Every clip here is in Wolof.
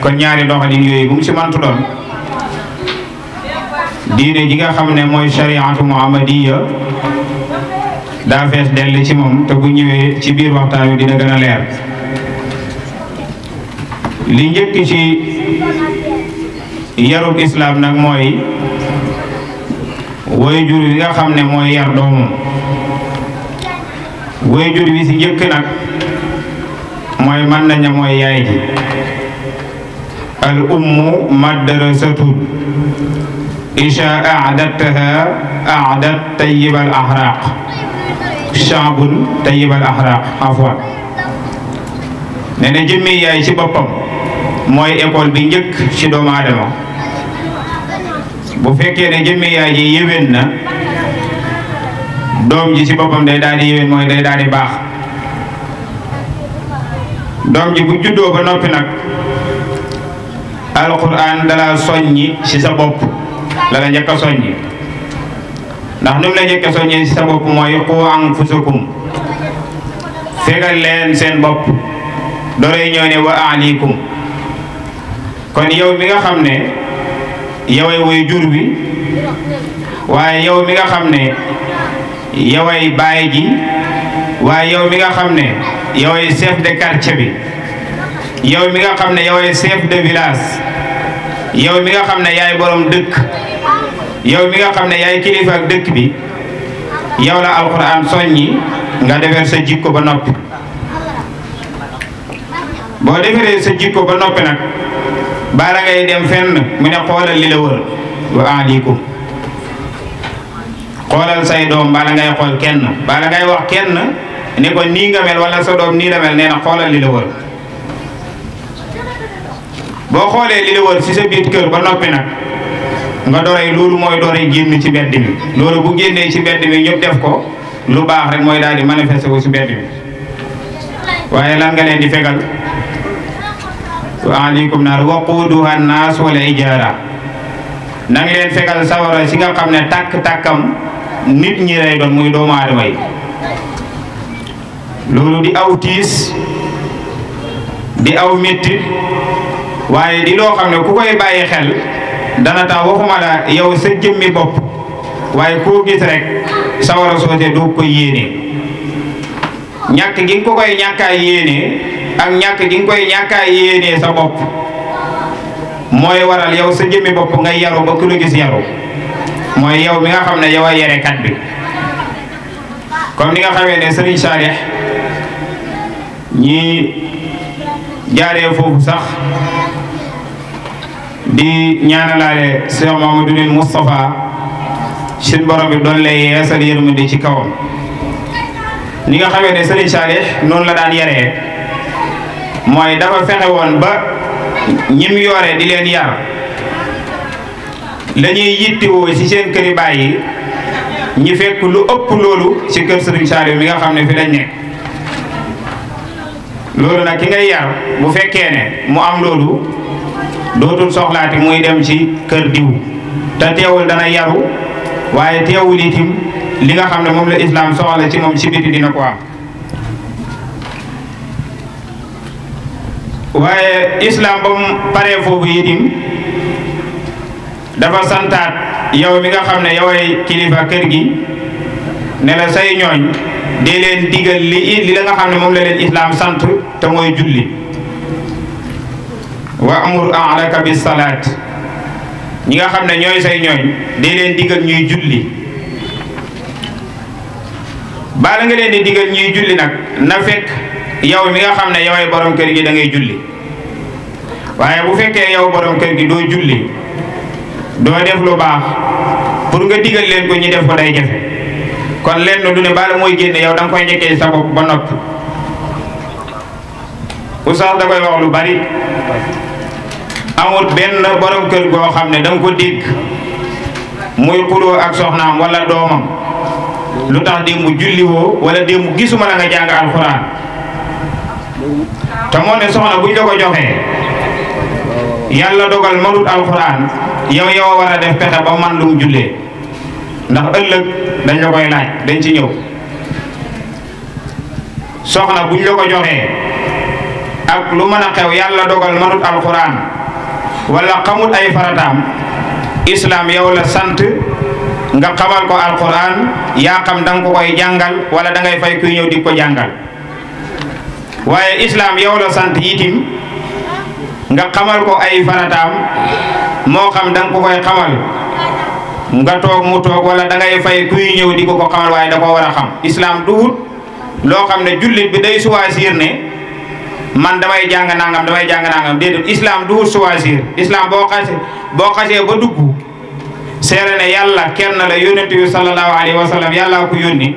kon ñaari doxalin yooyu bu mu si mantu doon diine ji nga xam ne mooy shariatu muhammadiya daa fees dell ci moom te bu ñëwee ci biir waxtaan wi dina gën a leer. li njëkk ci yarub islam nag mooy waajur wi nga xam ne mooy yar doomam waajur wi si njëkk nag mooy mën nañu mooy yaay ji. al ummu madrasatun isha a'dadtaha a'dad tayyibal ahraq shaabun tayyibal ahraq afwan nee na jëmmi yaay ci boppam mooy école bi njëkk ci doomu aadama bu fekkee ne jëmmi yaay ji yéwén na doom ji ci boppam day daal di yéwén mooy day daal di baax doom ji bu juddoo ba noppi nag alquran dala soññi ci sa bopp la la njëkk a soññi ndax nu mu la njëkk a soññi ci sa bopp mooy qu anfusakum fegal leen seen bopp dooree ñëw ne wa ahlikum kon yow mi nga xam ne yoway woy jur bi waaye yow mi nga xam ne yoway baay ji waaye yow mi nga xam ne yoway chef de quartier bi yow mi nga xam ne yoway chef de village yow mi nga xam ne yaay borom dëkk yow mi nga xam ne yaay kilifa ak dëkk bi yow la alquran soññi nga defar sa jikko ba noppi boo defaree sa jikko ba noppi nag bala ngay dem fenn mu ne xoolal li la wër wa ahlikum xoolal say doom bala ngay xool kenn bala ngay wax kenn ne ko nii nga mel wala sa doom nii la mel nee na xoolal li la wër boo xoolee li la wër ci sa biir kër ba noppi nag nga dooree loolu mooy dooree génn ci mbedd mi loolu bu génnee ci mbedd mi ñëpp def ko lu baax rek mooy daal di manifester wu ci mbedd mi waaye lan nga leen di fegal wa ahlikum naar waquuduha an-naas wal ijaara na nga leen fegal sawara si nga xam ne tàkk-tàkkam nit ñi lay doon muy doomu aadama yi loolu di aw tiis di aw métti waaye di loo xam ne ku koy bàyyi xel dana tax waxuma la yow sa jëmmi bopp waaye koo gis rek sawara soose doo ko yéene ñàkk gi nga ko koy ñàkkaa yéene ak ñàkk gi nga koy ñàkkaa yéene sa bopp mooy waral yow sa jëmmi bopp nga yaru ba ku la gis yaru mooy yow mi nga xam ne yow a yarekat bi comme ni nga xamee ne Serigne Salih ñi jaaree foofu sax di ñaanalaale Cheikh Mamadou Moustapha suñ borom bi doon lay yeesal yërmande ci kawam ni nga xamee ne Serigne Salih noonu la daan yaree mooy dafa fexe woon ba ñim yore di leen yar la ñuy yittiwoo ci seen këri baay yi ñi fekk lu ëpp loolu ci kër Serigne Salih mi nga xam ne fi lañ nekk loolu nag ki ngay yar bu fekkee ne mu am loolu dootul soxlaati muy dem ci kër diw te teewul dana yaru waaye teewul itim li nga xam ne moom la islam soxla ci moom ci biti dina ko am waaye islam ba mu paree foofu itim dafa santaat yow mi nga xam ne yoway kilifa kër gi ne la say ñooñ dee leen digal li la nga xam ne moom la leen islam sant te mooy julli wa amur ahlaka bis salaat ñi nga xam ne ñooy say ñooñ dee leen digal ñuy julli bala nga leen di digal ñuy julli nag na fekk yow mi nga xam ne yoway borom kër gi da ngay julli waaye bu fekkee yow borom kër gi doo julli doo def lu baax pour nga digal leen ko ñi def ko day jafe kon lenn du ne bala mooy génne yow da nga koy njëkkee sa bopp ba noppi oustaz da koy wax lu bari amut benn borom kër goo xam ne da nga ko dégg muy xuloo ak soxnaam wala doomam lu tax démb julli woo wala démb gisuma la nga jàng alxuraan te moo ne soxna buñ la ko joxee yàlla dogal mënut alxuraan yow yow war a def pexe ba man lu mu jullee ndax ëllëg dañ la koy laaj dañ ci ñëw soxna buñ la ko joxee ak lu mën a xew yàlla dogal manut alquran wala xamut ay farataam islam yow la sant nga xamal ko alquran yaa xam da nga ko koy jàngal wala da ngay fay kuy ñëw di ko jàngal waaye islam yow la sant yitim nga xamal ko ay farataam moo xam da nga ko koy xamal nga toog mu toog wala da ngay fay kuy ñëw di ko xamal waaye da ko war a xam islam du wut loo xam ne jullit bi day choisir ne man damay jàng nangam déedéet islam du wut choisir islam boo xasee ba dugg seere ne yàlla kenn la yónnent bi sallallahu alayhi wa sallam yàlla ko yónni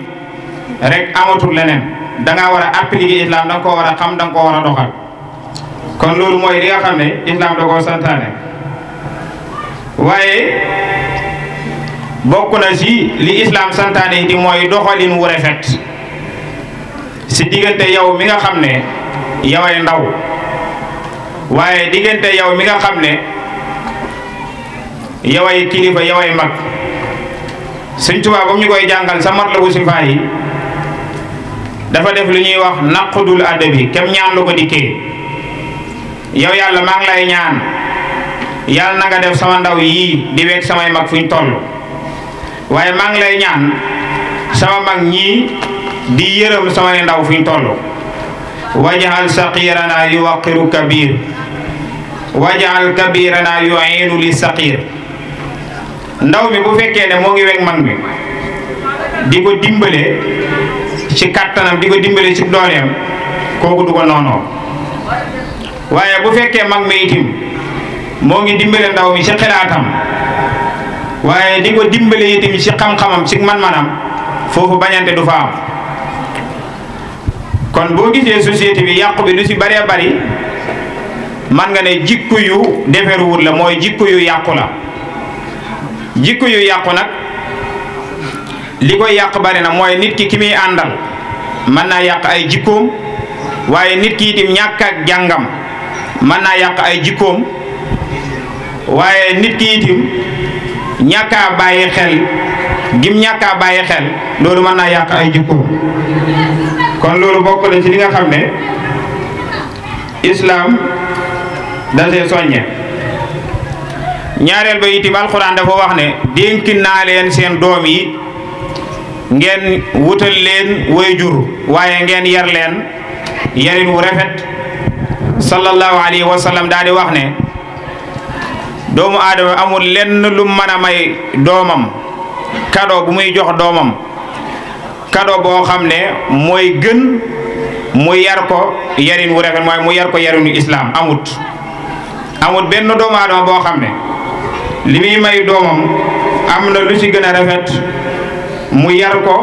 rek amatul leneen da ngaa war a appliquer islam da nga koo war a xam da nga koo war a doxal kon loolu mooy li nga xam ne islam da koo santaane waaye bokk na ci li islam santaane di mooy doxalin wu rafet ci diggante yow mi nga xam ne yaway ndaw waaye diggante yow mi nga xam ne yaway kilifa yaway mag Sëñ Tuubaa ba mu ñu koy jàngal sa Matlabu Sifaa yi dafa def lu ñuy wax naqdul adabi kem ñaan lu ko dikkee yow yàlla maa ngi lay ñaan yàlla na nga def sama ndaw yii di wekk samay mag fuñ toll waaye maa ngi lay ñaan sama mag ñii di yërëm sama ne ndaw fuñ toll wajal saqirana yuwaqiru kabir wajal kabirana yu'inu li saqir ndaw mi bu fekkee ne moo ngi wekk mag mi di ko dimbale ci kattanam di ko dimbale ci dooleem kooku du ko noonoo waaye bu fekkee mag mi itim moo ngi dimbale ndaw mi ci xalaatam waaye di ko dimbale itim ci xam-xamam ci man-manam foofu bañante du fa am kon boo gisee société bi yàqu bi lu ci bëree bëri man nga ne jikko yu deferuwut la mooy jikko yu yàqu la jikko yu yàqu nag li koy yàq bari na mooy nit ki muy àndal mën naa yàq ay jikkoom waaye nit ki itam ñàkk ak jàngam mën naa yàq ay jikkoom waaye nit ki itam ñàkkaa bàyyi xel gim ñàkkaa bàyyi xel loolu mën naa yàq ay jikkoom kon loolu bokk na ci li nga xam ne islam da see soññe ñaareel ba itam alxuraan dafa wax ne dénk naa leen seen doom yi ngeen wutal leen waajur waaye ngeen yar leen yarin wu rafet sallallahu alayhi wa sallam daal di wax ne doomu aadama amul lenn lu mën a may doomam cadeau bu muy jox doomam cadeau boo xam ne mooy gën mu yar ko yarin wu rafet mooy mu yar ko yarinu islam amut benn doomu aadama boo xam ne li muy may doomam am na lu ci gën a rafet mu yar ko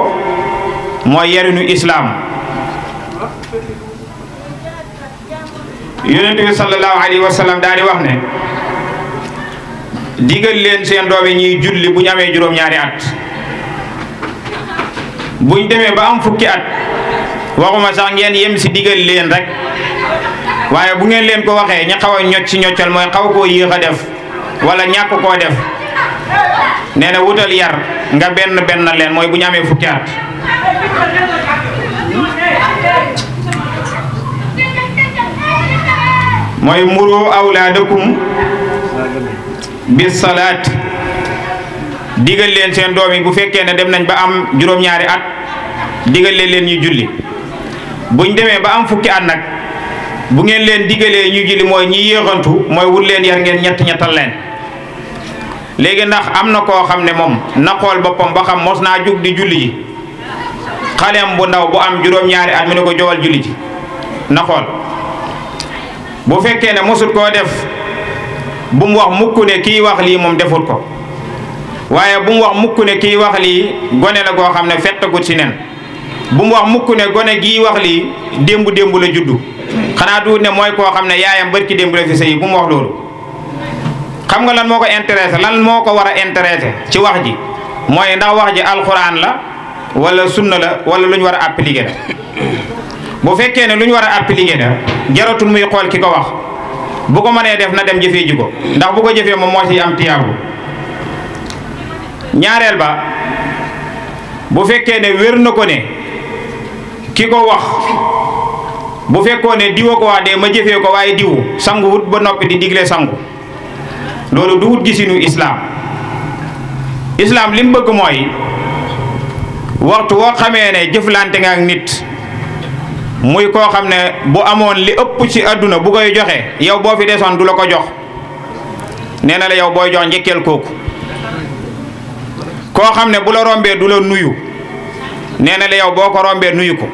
mooy yarinu islam yonent bi sallallahu alayhi wa sallam daal di wax ne digal leen seen doom yi ñuy julli bu ñu amee juróom-ñaari at buñ demee ba am fukki at waxuma sax ngeen yem ci digal leen rek waaye bu ngeen leen ko waxee ña xaw a ñoccal mooy xaw koo yéex a def wala ñàkk koo def nee na wutal yar nga benn leen mooy bu ñu amee fukki at mooy muru awlaadakum bis salaat digal leen seen doom yi bu fekkee ne dem nañ ba am juróom-ñaari at digal leen ñuy julli buñ demee ba am fukki at nag bu ngeen leen digalee ñuy julli mooy ñi yéexantu mooy wut leen yar ngeen ñettal leen léegi ndax am na koo xam ne moom na xool boppam ba xam mos naa jug di julli ji xaleem bu ndaw bu am juróom-ñaari at mu ne ko jowal julli ji na xool bu fekkee ne mosut koo def bu mu wax mukk ne kii wax lii moom defut ko waaye bu mu wax mukk ne kii wax lii gone la goo xam ne fettagut ci nen bu mu wax mukk ne gone gii wax lii démb la juddu xanaa du ne mooy koo xam ne yaayam barki démb la fi sëy bu mu wax loolu xam nga lan moo ko intéressé lan moo ko war a intéressé ci wax ji mooy ndax wax ji alxuraan la wala sunna la wala lu ñu war a appliquer la bu fekkee ne lu ñu war a appliquer la jaratul muy xool ki ko wax bu ko mënee def na dem jëfee ji ko ndax bu ko jëfee moom moo ci am tiyaabu ñaareel ba bu fekkee ne wér na ko ne ki ko wax bu fekkone diwo ko wax de ma jëfee ko waaye diwu sangu wut ba noppi di digle sangu loolu du wut gisinu islam lim bëgg mooy waxtu woo xamee ne jëflante nga ak nit muy koo xam ne bu amoon li ëpp ci àdduna bu koy joxe yow boo fi desoon du la ko jox nee na la yow booy jox njëkkeel kooku koo xam ne bu la rombee du la nuyu nee na la yow boo ko rombee nuyu ko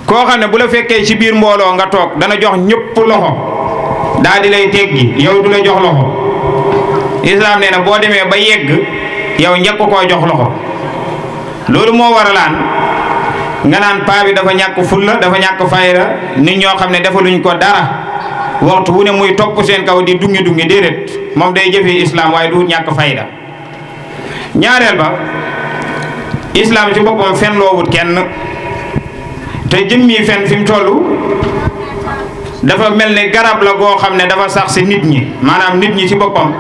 koo xam ne bu la fekkee ci biir mbooloo nga toog dana jox ñëpp loxo daal di lay teggi yow du la jox loxo islam nee na boo demee ba yegg yow njëkk koo jox loxo loolu moo waralaan nga naan paa bi dafa ñàkk fulla dafa ñàkk fayda nit ñoo xam ne defaluñ ko dara waxtu wu ne muy topp seen kaw di dungi déedéet moom day jëfee islam waaye du ñàkk fayda ñaareel ba islam ci boppam fen loowut kenn te jëmmi fen fi mu toll dafa mel ni garab la goo xam ne dafa sax si nit ñi maanaam nit ñi ci boppam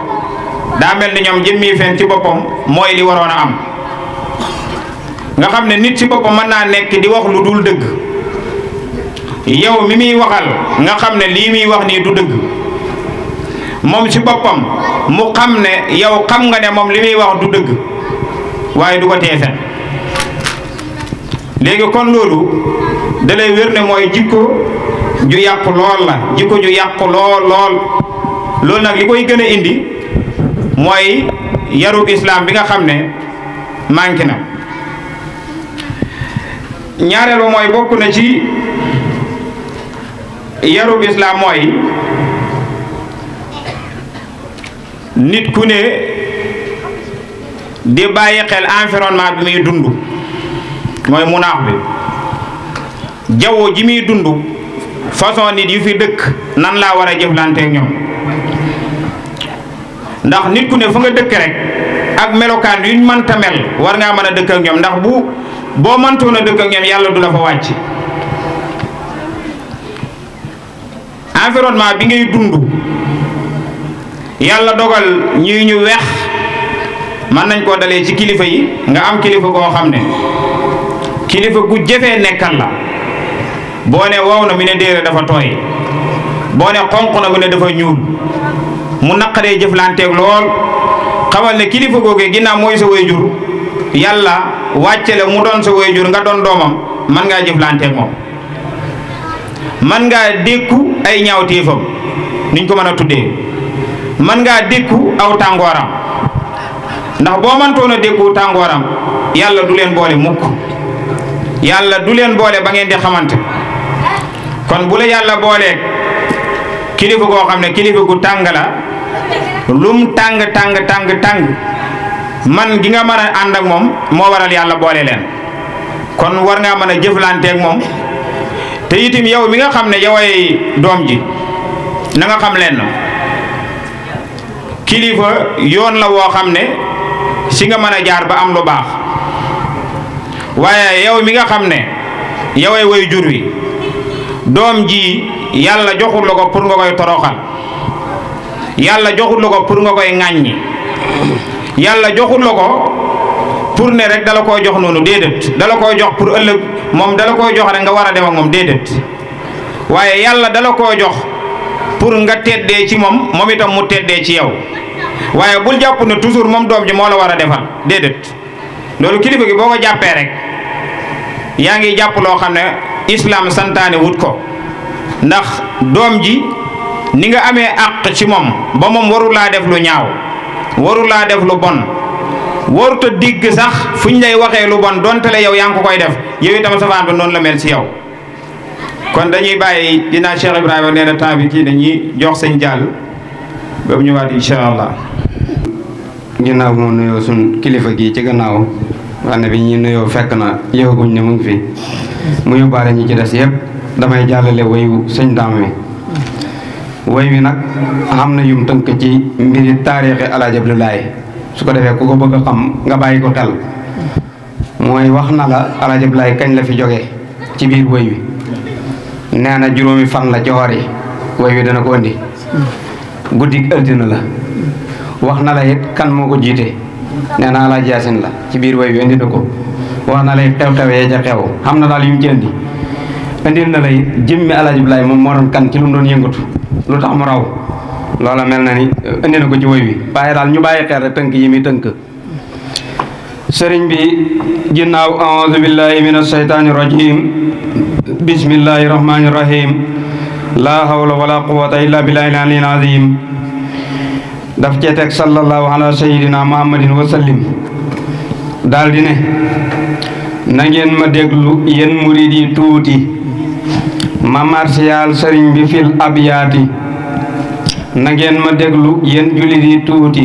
daa mel ni ñoom jëmmi fen ci boppam mooy li waroon a am nga xam ne nit ci boppam mën naa nekk di wax lu dul dëgg yow mi muy waxal nga xam ne lii muy wax nii du dëgg moom ci boppam mu xam ne yow xam nga ne moom li muy wax du dëgg waaye du ko tee fen léegi kon loolu da lay wér ne mooy jikko ju yàqu lool la jikko ju yàqu lool nag li koy gën a indi mooy yarub islam bi nga xam ne manqué na ñaareel ba mooy bokk na ci yarub islam mooy nit ku ne di bàyyi xel environnement bi muy dund mooy munaax bi jaww ji muy dund façon nit yu fi dëkk nan laa war a jëflante ak ñoom ndax nit ku ne fu nga dëkk rek ak melokaan yuñ mënta mel war ngaa mën a dëkk ak ñoom ndax boo mëntoon a dëkk ak ñoom yàlla du la fa wàcc environnement bi ngay dund yàlla dogal ñuy ñu weex mën nañ koo dalee ci kilifa yi nga am kilifa koo xam ne kilifa gu jëfee nekkal la boo ne wow na mu ne déere dafa tooy boo ne xonq na mu ne dafa ñuul mu naqaree jëflanteeg lool xamal ne kilifa googee ginnaaw mooy sa waajur yàlla wàcce la mu doon sa waajur nga doon doomam man ngaa jëflanteeg moom man ngaa dékku ay ñaawteefam niñ ko mën a tuddee man ngaa dékku aw tàngooram ndax boo mëntoon a dékku tàngooram yàlla du leen boole mukk yàlla du leen boole ba ngeen di xamante kon bu la yàlla booleeg kilifa goo xam ne kilifa gu tàng la lum tàng man gi nga mën a ànd ak moom moo waral yàlla boole leen kon war ngaa mën a jëflanteeg moom te itim yow mi nga xam ne yoway doom ji na nga xam leen kilifa yoon la woo xam ne si nga mën a jaar ba am lu baax waaye yow mi nga xam ne yoway way jur wi doom ji yàlla joxul la ko pour nga koy toroxal yàlla joxul la ko pour nga koy ŋàññi yàlla joxul la ko pour ne rek dala koy jox noonu déedéet dala koy jox pour ëllëg moom dala koy jox rek nga war a dem ak moom déedéet waaye yàlla dala koy jox pour nga teddee ci moom moom itam mu teddee ci yow waaye bul jàpp ne toujours moom doom ji moo la war a defal déedéet loolu kilifa gi boo ko jàppee rek yaa ngi jàpp loo xam ne islam santaane wut ko ndax doom ji ni nga amee àq ci moom ba moom warul laa def lu ñaaw warul laa def lu bon warut a digg sax fu ñu lay waxee lu bon donte le yow yaa ngi ko koy def yow itam safaan ba noonu la mel ci yow. kon dañuy bàyyi dinaa Cheikh Ibrahima nee na temps bi kii dañuy jox sëñ jàll ba mu ñëwaat incha allah. ginnaaw moo nuyoo suñ kilifa gi ci gannaaw wane bi ñu nuyoo fekk na yëgaguñ ne mu ngi fi mu yóbbaale ñi ci des yëpp damay jàllale wayu sëñ daam wi way wi nag am na yum tënk ci mbiri taarixi Alaaji Abdoulaye su ko defee ku ko bëgg a xam nga bàyyi ko xel mooy wax na la Alaaji Abdoulaye kañ la fi jóge ci biir way wi nee na juróomi fan la ci woor yi way wi dana ko indi guddik altine la wax na la it kan moo ko jiite nee na Alaaji Yaasin la ci biir way wi indi na ko wax na la it xew-xew yee ca xew xam na daal yu mu ci indi andil na lay jëmmi Alaaji Abdoulaye moom moo doon kan ci lu mu doon yëngatu lu tax mu raw loola mel na ni andi na ko ci woy wi waaye daal ñu bàyyi xel rek tënk yi muy tënk sëriñ bi ginnaaw a'uuzu billahi min ashaytaani rajim bismillahi rahmani rahim la hawla wala quwwata illa billahi al-aliyyil azim daf cee teg sallallahu ala sayyidina muhammadin wa sallim daal di ne na ngeen ma déglu yéen murid yi tuuti ma marsiyaal sëriñ bi fil abyaati na ngeen ma déglu yéen jullit yi tuuti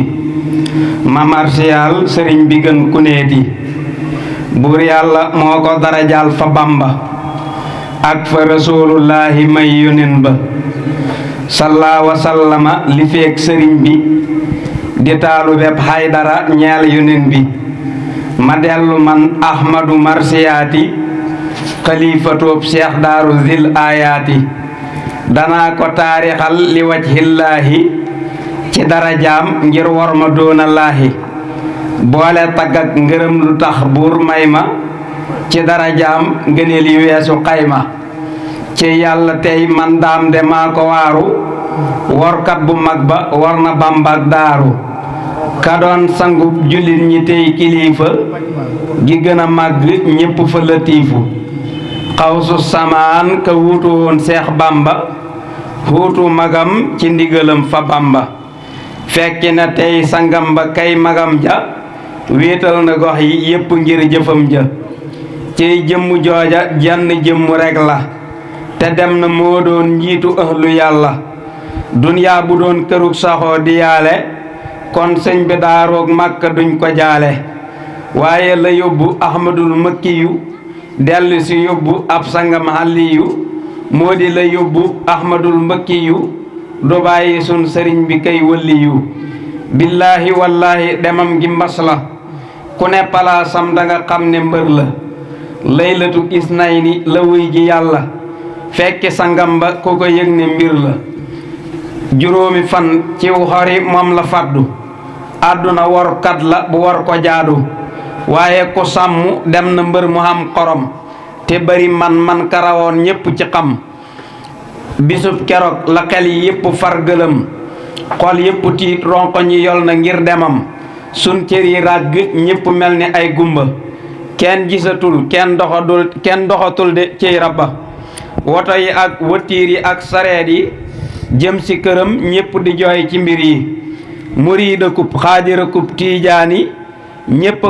ma marsiyaal sëriñ bi gën ku neeti buur yàlla moo ko darajaal fa bamba ak fa rasulullahi may yonen ba salla wa sallama li feek sëriñ bi di taalu bépp haydara ñeel yonen bi ma dellu man ahmadu marsiyaati xalifatoob cheikh daaru zil ayaati danaa ko taarixal li wajhillaahi ci darajaam ngir war ma doona laahi boole tagg ak ngërëm lu tax buur may ma ci darajaam ngëneel yi weesu xayma ci yàlla tey man daam de maa ko waaru workat bu mag ba war na bambak daaru ka doon sangub jullit ñi tey kilifa gi gën a màgg ñépp fa latiifu xawsu samaan ka wuutu woon seex bamba wuutu magam ci ndigalam fa bamba fekki na tey sangam ba kay magam ja wéetal na gox yi yépp ngir jëfam ja ciy jëmm jooja jenn jëmm rekk la te dem na moo doon njiitu ahlu yàlla duniyaa bu doon kërug saxoo di yaale kon sëñ bi daaroog màkka duñ ko jaale waaye la yóbbu ahmadul makkiyu dellu si yóbbu ab sangam xàlliyu moo di la yóbbu ahmadul makkiyu du bàyyi sun sëriñ bi kay wëlliyu billaahi wallaahi demam gi mbas la ku ne palaasam danga xam ne mbër la laylatu isnayni la wuy ji yàlla fekki sangam ba ku ko yëg ne mbir la juróomi fan ciw xori moom la fàddu àdduna workat la bu war ko jaadu waaye ku sàmm dem na mbër mu xam xorom te bari man karawoon ñépp ci xam bisub keroog la xel yi yépp far gëlëm xol yépp tiit ronko ñi yol na ngir demam sun cër yi ràgg ñépp mel ni ay gumba kenn gisatul kenn doxatul de ciy rabba woto yi ak wëtiir yi ak sareet yi jëm ci këram ñépp di jooy ci mbir yi muriida kub xaadira kub tiijaani ñépp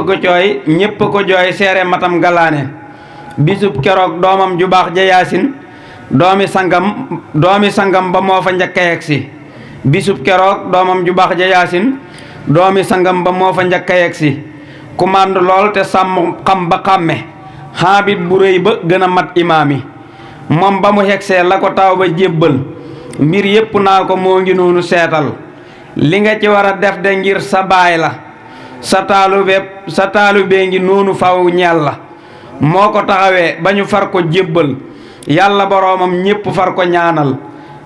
ko jooy seere matam galaane bisub keroog doomam ju baax ja yaasin doomi sangam ba moo fa njëkk a yegsi bisub keroog doomam ju baax ja yaasin doomi sangam ba moo fa njëkk a yegsi ku màndu lool te sàmm xam ba xàmme xaabit bu rëy ba gën a mat imaam yi moom ba mu yegsee la ko taw ba jébbal mbir yépp naa ko moo ngi noonu seetal li nga ci war a def de ngir sa baay la sa taalubee ngi noonu faw ñeel la moo ko taxawee ba ñu far ko jébbal yàlla boroomam ñépp far ko ñaanal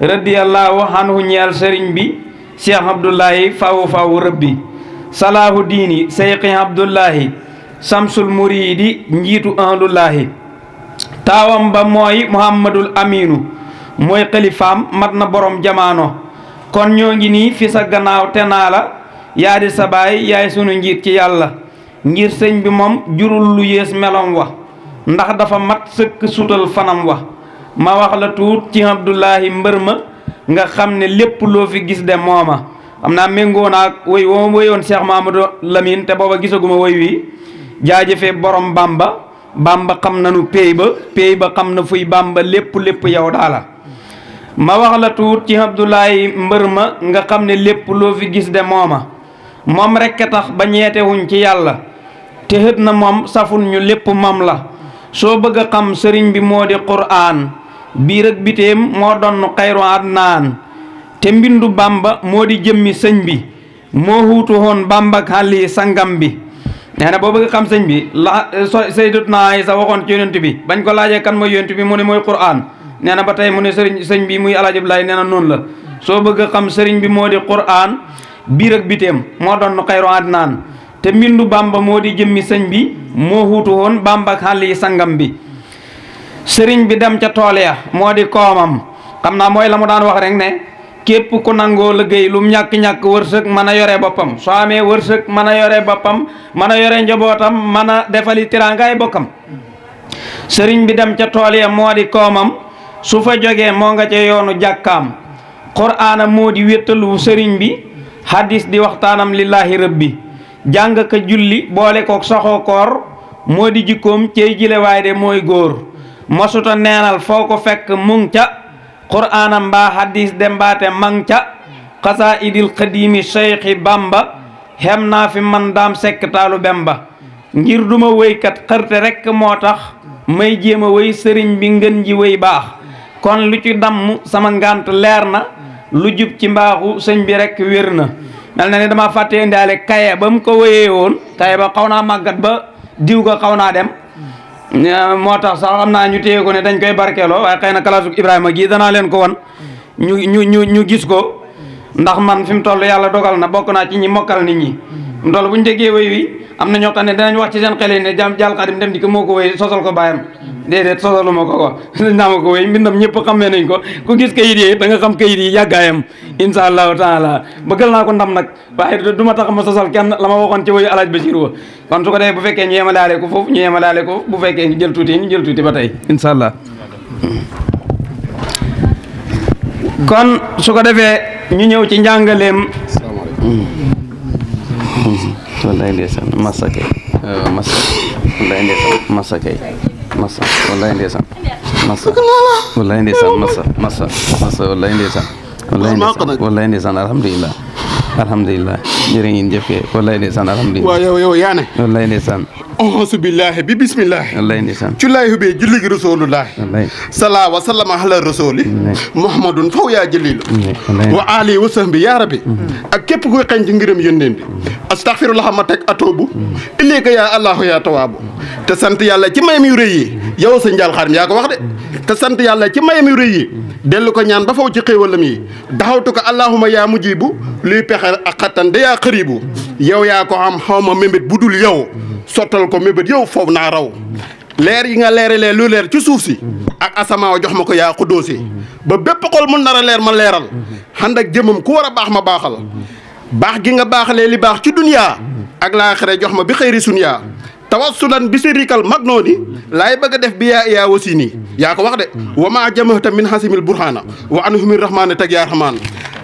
radiyallahu anhu ñeel sëriñ bi cheikh abdullahi faw rëbbi salaahu diini seyxi abdullahi samsul muriidi njiitu ahlullahi taawam ba mooy muhammadul aminu mooy xalifaam mat na borom jamaano kon ñoo ngi nii fi sa gannaaw te naa la yaa di sa baay yaay sunu njiit ci yàlla ngir sëñ bi moom jurul lu yées melom wa ndax dafa mat sëkk sutal fanam wa ma wax la tuut ci abdullahi mbër ma nga xam ne lépp loo fi gis de mooma xam naa méngoo naag woy woo woyoon Cheikh Mamadou Lamine te booba gisaguma woy wi jaajëfe borom bamba xam nanu péy ba xam na fuy bamba lépp yow daala ma wax la tuut ci abdullahi mbër ma nga xam ne lépp loo fi gis de mooma moom rekk tax ba ñeetewuñ ci yàlla te xët na moom safun ñu lépp moom la soo bëgg a xam sëriñ bi moo di quraan biir ak biteem moo donn xayru adnaan te mbindu bamba moo di jëmmi sëñ bi moo huutu woon bamba ak xàlli sangam bi nee na boo bëgg xam sëñ bi la sayyidatuna Aysa waxoon ci yonent bi bañ ko laajee kan mooy yonent bi mu ne mooy quraan nee na ba tey mu ne sëñ bi muy Alaaji Abdoulaye nee na noonu la soo bëgg a xam sëriñ bi moo di quraan biir ak biteem moo doon xayru adnaan te mbindu bamba moo di jëmmi sëñ bi moo huutu woon bamba ak xàlli sangam bi sëriñ bi dem ca tool ya moo di koomam xam naa mooy la mu daan wax rek ne képp ku nangoo liggéey lu mu ñàkk-ñàkk wërsëg mën a yore boppam soo amee wërsëg mën a yore boppam mën a yore njabootam mën a defali tiraangaay bokkam sëriñ bi dem ca tool ya moo di koomam su fa jógee moo nga ca yoonu jàkkaam quraana moo di wéttalu sëriñ bi hadis di waxtaanam lillahi rabbi jàng ka julli boole kook saxoo koor moo di jikkoom cey jile waay de mooy góor masuta neenal foo ko fekk mung ca quraana mbaa hadis de mbaate mang ca xasaa idil xadimi cheikhi bamba xem naa fi man daam sekk taalu bemba ngir duma wëykat xërte rekk moo tax may jéem a wëy sëriñ bi ngën ji wëy baax kon lu ci damm sama ngant leer na lu jub ci mbaaxu sëñ bi rekk wér na mel na ni dama fàtte indaale kaye ba mu ko wëyee woon kaye ba xaw naa màggat ba diw ga xaw naa dem moo tax sax xam naa ñu téye ko ne dañ koy barkeeloo waaye xëy na kalaasuk Ibrahima gii danaa leen ko wan ñu gis ko ndax man fi mu toll yàlla dogal na bokk naa ci ñi mokkal nit ñi fi mu toll bu ñu déggee wéy wi am na ñoo xam ne danañ wax ci seen xel yi ne Jaal Xaadim dem di ko moo ko wéy sosal ko bàyyam déedéet sosalu ma ko dañ naa ma ko wéy mbindam ñëpp xamee nañ ko ku gis kayit yi da nga xam kayit yi yàggaayam insha allahu taala bëggal naa ko ndam nag waaye du ma tax ma sosal kenn la ma waxoon ci wéyu alaaj Basiir wa kon su ko defee bu fekkee ñu yemalaale ko foofu ñu yemalaale ko bu fekkee ñu jël tuuti ba tey insha allah kon su ko defee ñu ñëw ci njàngaleem wallaay ndeysaan massa kay massa wallaay ndeysaan massa kay massa wallaay ndeysaan massa wallaay ndeysaan massa wallaay ndeysaan wallaay ndeysaan alhamdulilah jërë ngeen jëf kay wallaay ndeysaan alhamdulilah waaw yow yaa ne wallaay ndeysaan auzu billahi bi bismillahi wallaay ndeysaan cullaahi hubee julligi rasulullahi salaa wa sallama ala rasuli muhammadun faw yaa jëlilu wa ali wa sahbi yaa rabbi ak képp kuy xañ ci ngërëm yónneen bi astaghfirullah ma teg atoobu ilayka yaa allahu yaa tawaabu te sant yàlla ci mayam yu rëy yi yow sa Jaal Xaadim yaa ko wax de te sant yàlla ci mayam yu rëy yi dellu ko ñaan ba faw ci xéewalam yi daxawtu ko allahuma yaa mujibu luy pexe ak xattan da yaa xëribu yow yaa ko am xawma mébét bu dul yow sottal ko mébét yow foofu naa raw leer yi nga leeralee lu leer ci suuf si ak asamaaw jox ma ko yaa xuddoosi ba bépp xol mun nar a leer ma leeral xand ak jëmam ku war a baax ma baaxal baax gi nga baaxalee li baax ci duniyaa ak laaxire jox ma bi xëyri sunyaa tawassulan bi sirikal magnooni laay bëgg a def bi yaa wasi nii yaa ko wax de wa maa jamahta min hasimil burhana wa anhumir rahmani teg yaa rahman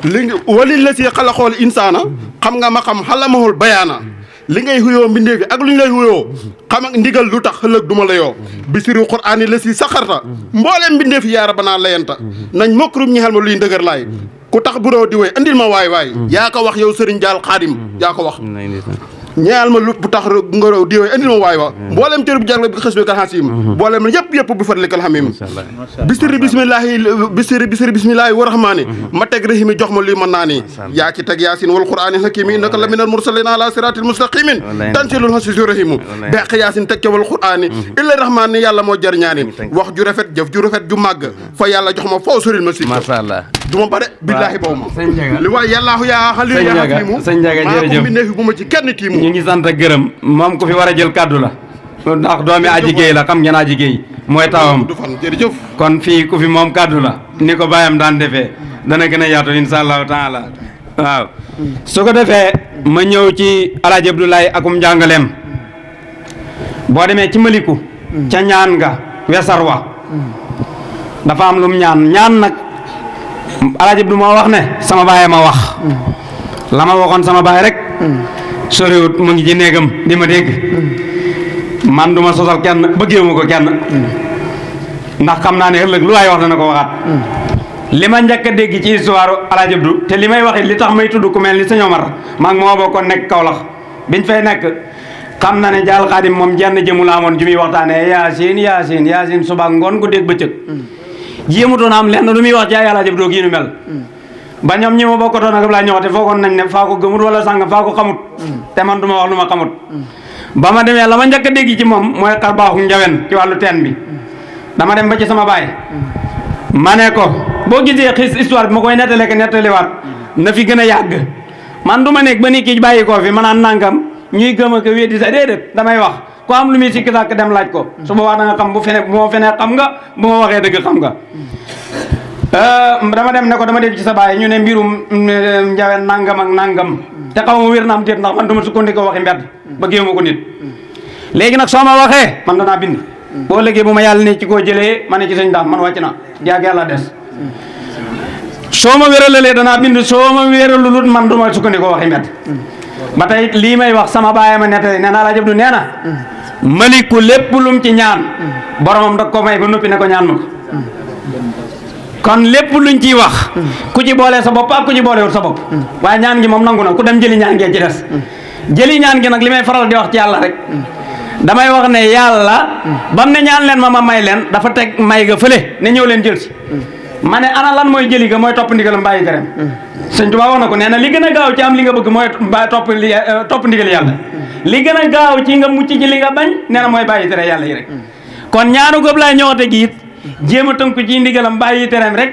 li wali la si xalaxool insaana xam nga ma xam xalamahul bayaana li ngay xuyoo mbindee fi ak lu ñu lay xuyoo xam ak ndigal lu tax ëllëg duma la yoo bi siri qur'aani la si saxarta mbooleem mbindee fi yaa rabbana layanta nañ mokkarum ñi xel ma luy ndëgër laay ku tax bu roo di woy andil ma waay yaa ko wax yow sëriñ Jaal Xaadim yaa ko wax ñeel ma lu bu tax nga raw di woy andil ma waay wa mboolem cër bu jàng bi xës bi kal xasim mboolem yëpp bu fadlikal xamim bisiri bismillahi wa rahmaani ma teg rahimi jox ma lii mën naa ni yaa ci teg yaasin wal qur'aani hakimi innaka la minal mursalin ala siratil mustaqimin tansilul hasisu rahimu beq yaasin teg ca wal qur'aani illa rahmaan ni yàlla moo jar ñaani wax ju rafet jëf ju rafet ju màgg fa yàlla jox ma foo soril ma si du ma bare billaahi boobu ma li waay yàllaahu yaa xali yaa xakimu sëñ Njaga maa ko mbindeefi bu ma ci kenn tiimu ñu ngi sant ak gërëm moom ku fi war a jël kàddu la ndax doomi Aji Géey la xam ngeen Aji Géey mooy tawam du fan jërëjëf kon fii ku fi moom kàddu la ni ko bàyyam daan defee dana gën a yaatu insha allahu taala waaw su ko defee ma ñëw ci Alaaji Abdoulaye akum njàngaleem boo demee ci Maliku ca ñaan nga wesar wa dafa am lum ñaan nag Alaaji Abdou moo wax ne sama baay ma wax la ma waxoon sama baay rek soriwut mu ngi ci néegam di ma dégg man duma sosal kenn bëggeewuma ko kenn ndax xam naa ne ëllëg lu waay wax dana ko waxaat li ma njëkk a dégg ci histoire Alaaji Abdou te li may wax li tax may tudd ku mel ni sëñ Omar maag moo bokkoon nekk Kawlax biñ fay nekk xam na ne Jaal Xaadim moom jenn jëmu la amoon ju muy waxtaanee yaasin suba ngoon gu dégg bëccëg jéemutoon am lenn lu muy wax ci ay Alaaji Abdou gi nu mel ba ñoom ñi ma bokkatoon ak laa ñoxate foogoon nañ ne faa ko gëmut wala sànga faa ko xamut te man du ma wax lu ma xamut ba ma demee la ma njëkk a dégg ci moom mooy xar baaxu njawen ci wàllu teen bi dama dem ba ci sama baay ma ne ko boo gisee histoire bi ma koy nettale ko nettaliwaat na fi gën a yàgg man du ma nekk ba ni kii bàyyi koo fi ma naan nangam ñuy gëm ak weddi sa déedéet damay wax ku am lu muy sikki sàkk dem laaj ko su boobaa da nga xam bu ma fenee xam nga bu ma waxee dëgg xam nga dama dem ne ko dama dégg ci sa baay ñu ne mbirum njawe nangam ak nangam te xaw ma wér na am déet ndax man du ma sukkandikoo waxi mbedd ba géew ma ko nit léegi nag soo ma waxee man danaa bind boo léegi bu ma yàlla ne ci koo jëlee ma ne ci sëñ daam man wàcc na jaag yàlla des soo ma wéralalee danaa bind soo ma wéralulut man du ma sukkandikoo waxi mbedd ba tey lii may wax sama baay ma nettali nee naa laa jëb du nee na maliku lépp lum ci ñaan boromam da ko may ba noppi ne ko ñaan ma ko kon lépp luñ ciy wax ku ci boolee sa bopp ak ku ci boolewul sa bopp waaye ñaan gi moom nangu na ku dem jëli ñaan gee ci des jëli ñaan gi nag li may faral di wax ci yàlla rek damay wax ne yàlla bam ne ñaan leen ma may leen dafa teg may ga fële ne ñëw leen jël si ma ne ana lan mooy jëli ga mooy topp ndigalam bàyyi tereem sëñ Tuubaa wax na ko nee na li gën a gaaw ci am li nga bëgg mooy topp ndigal yàlla li gën a gaaw ci nga mucc ci li nga bañ nee na mooy bàyyi tere yàlla yi rek kon ñaanu góob laay ñëwate gi it jéem a tënku ci ndigalam bàyyi tereem rek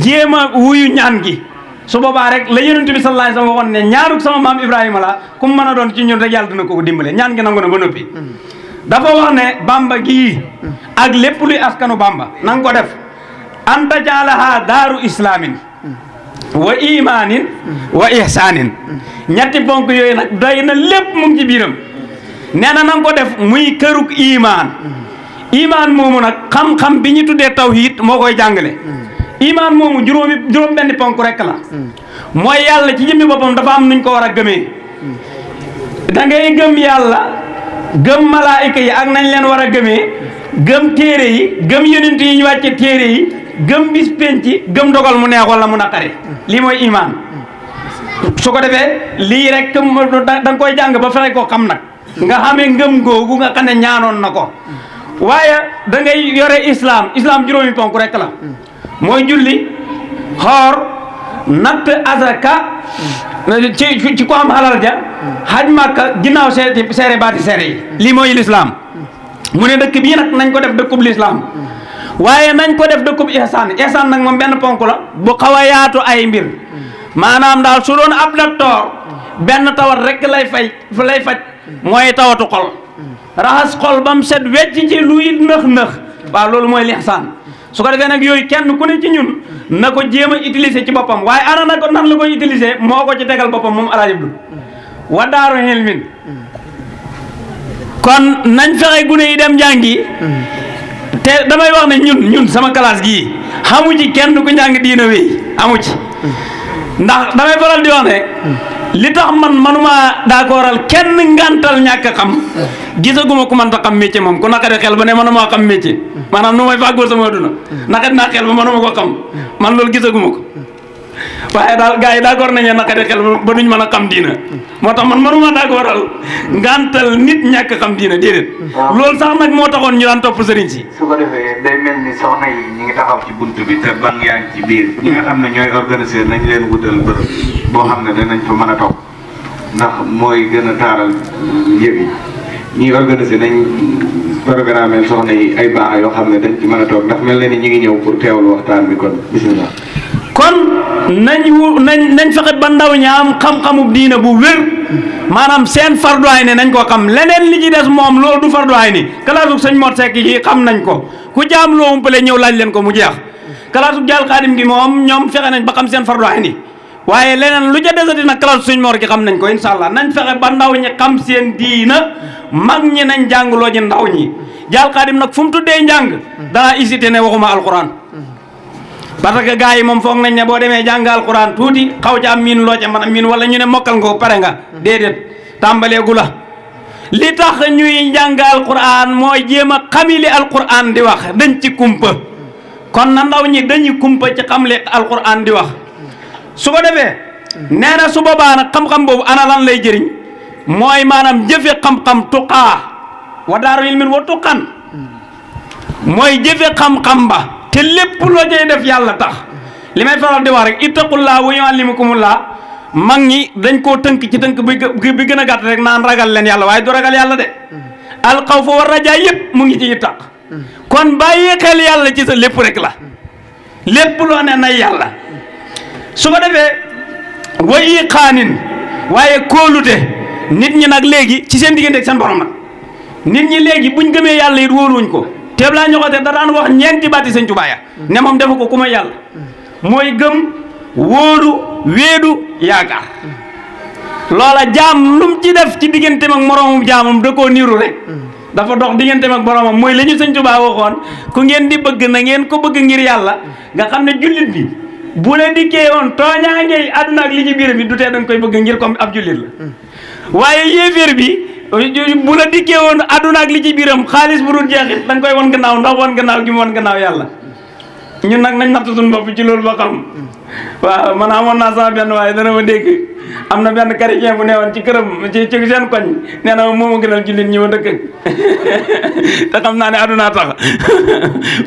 jéem a wuyu ñaan gi su boobaa rek la yonent bi sallallahu alayhi wasallam waxoon ne ñaanuk sama maam Ibrahima la ku mu mën a doon ci ñun rek yàlla dina ko dimbale ñaan gi nangu na ba noppi dafa wax ne bamba gii ak lépp luy askanu bamba na nga ko def anta jaalaha daaru islaamin wa imaanin wa ihsaanin ñetti ponk yooyu nag doy na lépp mu ngi ci biiram nee na nga ko def muy këruk imaan moomu nag xam-xam bi ñu tuddee tawhid moo koy jàngale imaan moomu juróom benn ponk rek la mooy yàlla ci jëmmi boppam dafa am nuñ ko war a gëmee da ngay gëm yàlla gëm malaayika yi ak nañ leen war a gëmee gëm téere yi gëm yonent yi ñu wàcce téere yi gëm bis penc gëm dogal mu neex wala mu naqari lii mooy imaan su ko defee lii rek da nga koy jàng ba fexe ko xam nag nga xamee ngëm googu nga xam ne ñaanoon na ko waaye da ngay yore islam juróomi ponk rek la mooy julli xoor natt azaka ci ko am halal ja haj makka ginnaaw seere baati seere yi lii mooy lislaam mu ne dëkk bii nag nañ ko def dëkkub lislaam waaye nañ ko def dëkkub ihsaan nag moom benn ponk la bu xaw a yaatu ay mbir maanaam daal su doon ab docteur benn tawat rek lay faj mooy tawatu xol raxas xol ba mu set wecc ci luy nëx waaw loolu mooy ihsaan su ko defee nag yooyu kenn ku ne ci ñun na ko jéem a utiliser ci boppam waaye ana na ko nan la koy utiliser moo ko ci tegal boppam moom alaaji Abdu wa daaru hilmin kon nañ fexe gune yi dem jàngi te damay wax ne ñun sama classe gii xamu ci kenn ku njàng diina wéy amu ci ndax damay faral di wax ne li tax man manuma d'accordal kenn ngantal ñàkk a xam gisaguma ku man ta xam métier moom ku naqari xel ba ne manuma xam métier maanaam nu may fàggoo sama adduna naqari naa xel ba manuma ko xam man loolu gisaguma ko waaye daal gars yi d'accord nañu naqari xel ba duñ mën a xam diina moo tax man manuma d'accordal ngantal nit ñàkk xam diina déedéet loolu sax nag moo taxoon ñu daan topp sëriñ si su ko defee day mel ni soxna yi ñi ngi taxaw ci bunt bi te ban yaa ngi ci biir ñi nga xam ne ñooy organiser nañ leen wutal bërëb boo xam ne danañ fa mën a toog ndax mooy gën a taaral yëf yi ñi organiser nañ programme soxna yi ay baax yoo xam ne dañ ci mën a toog ndax mel na ni ñi ngi ñëw pour teewlu waxtaan bi kon bismillah kon nañ fexe ba ndaw ñi am xam-xamu diina bu wér maanaam seen farduwaay ne nañ ko xam leneen li ci des moom loolu du farduwaay ni kalaasu sëñ Mor Seck yi xam nañ ko ku jaam loo umpale ñëw laaj leen ko mu jeex kalaasu jaal xaadim gi moom ñoom fexe nañ ba xam seen farduwaay ni waaye leneen lu ca desati nag kalaasu sëñ Mor gi xam nañ ko incha allah nañ fexe ba ndaw ñi xam seen diina mag ñi nañ jàngloo ji ndaw ñi jaal xaadim nag fu mu tuddee njàng danaa hésité ne waxuma alquran parce que gars yi moom foog nañ ne boo demee jàng alquran tuuti xaw ca am miin loo ca mën a miin wala ñu ne mokkal nga pare nga déedéet tàmbaleegu la li tax ñuy jàng alquran mooy jéem a xami li alquran di wax dañ ci kumpa kon na ndaw ñi dañuy kumpa ci xam li alquran di wax su ko defee nee na su boobaa nag xam-xam boobu ana lan lay jëriñ mooy maanaam jëfe xam-xam tuqaa wa daaru ilmin wa tuqan mooy jëfe xam-xam ba te lépp loo jëy def yàlla tax li may faral di wax rek ittaqullaa wa yuallimukumullaa mag ñi dañ koo tënk ci tënk bi gën a gàtt rek naan ragal leen yàlla waaye du ragal yàlla de alxawfa wa rajaa yëpp mu ngi ci ittaq kon bàyyi xel yàlla ci sa lépp rek la lépp loo ne nay yàlla su ko defee wa iqaanin waaye kóolute nit ñi nag léegi ci seen diggante ak seen borom nag nit ñi léegi buñ gëmee yàlla it wóoluwuñ ko teeb laa ñoxote da daan wax ñeenti baati sëñ Tuubaa ya ne moom defu ko ku may yàlla mooy gëm wóolu wéedu yaakaar loola jaam lu mu ci def ci digganteem ak moroomum jaamam da koo niiru rek dafa dox digganteem ak boromam mooy la ñu sëñ Tuubaa waxoon ku ngeen di bëgg na ngeen ko bëgg ngir yàlla nga xam ne jullit bi bu la dikkee woon tooñaa ngay àdduna ak li ci biiram bi du tee da nga koy bëgg ngir comme ab jullit la waaye yéeféer bi bu la dikkee woon àdduna ak li ci biiram xaalis bu dul jeexit da nga koy wan gannaaw ndax wan gannaaw gi mu wan gannaaw yàlla ñun nag nañ natt suñu bopp ci loolu ba xam waaw man amoon naa sama benn waaye dana ma dégg am na benn chrétien bu newoon ci këram ci seen koñ nee na moo ma gënal jullit ñi ma dëkk te xam naa ne àdduna tax